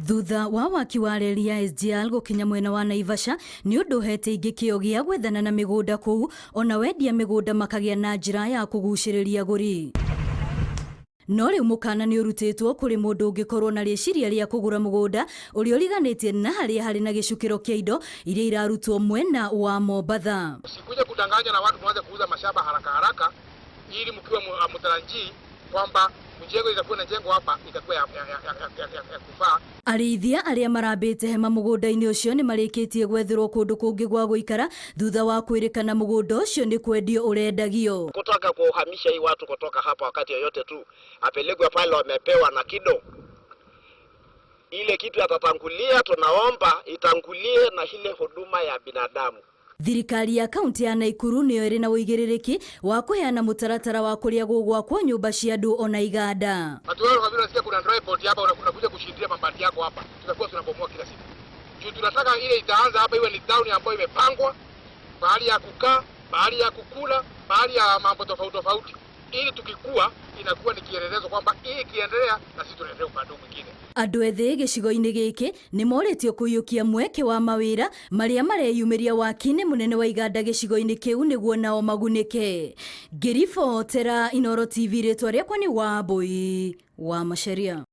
Thutha wa waki wa reri ya SGR gũkinya mwena wa Naivasha nĩ ũndũ ũhete ingĩ kĩo gĩa gwethana na mĩgũnda kũu ona wendia mĩgũnda makagĩa na njĩra ya kũgucĩrĩria agũri. No rĩu mũkana nĩ ũrutĩtwo kũrĩ mũndũ ũngĩkorwo na rĩciria rĩa kũgũra mũgũnda ũrĩa ũriganĩtie na harĩa harĩ na gĩcukĩro kĩa indo iria irarutwo mwena wa Mombatha. Msikuje kudanganya na watu mwanze kuuza mashamba haraka haraka ili mkiwa hamtarajii kwamba mjengo itakuwa inajengwa hapa itakuwa ya kufaa. Arĩithia arĩa marambĩte hema mũgũnda-inĩ ũcio nĩ marĩkĩtie gwetherwo kũndũ kũngĩ gwa gũikara thutha wa kwĩrĩkana mũgũnda ũcio nĩ kwendio ũrendagio. Kutaka kuhamisha hii watu kutoka hapa wakati yoyote tu apelekwe pale wamepewa na kido ile kitu atatangulia, tunaomba itangulie na ile huduma ya binadamu. Thirikari ya kaunti ya Naikuru nĩyo ĩrĩ na ũigĩrĩrĩki wa kũheana mũtaratara wa kũrĩa gũgwakwo nyũmba cia andũ ona iganda. Watu wao kwa vile unasikia kuna dry port hapa, unakuja kushindia mabati yako hapa, tutakuwa tunabomoa kila siku. Juu tunataka ile itaanza hapa iwe ni town ambayo imepangwa, mahali ya kukaa, mahali ya kukula, mahali ya mambo tofauti tofauti, ili tukikua inakuwa ni kielelezo kwamba hii ikiendelea na sisi tunaendelea upande mwingine. Andũ ethĩ gĩcigo-inĩ gĩkĩ nĩ morĩtio kũiyũkia mweke wa mawĩra marĩa mareyumĩria waki-inĩ mũnene wa iganda gĩcigo-inĩ kĩu nĩguo nao magunĩke. Ngĩribotera Inooro TV, rĩtwa rĩakwa nĩ Wambui wa Macharia.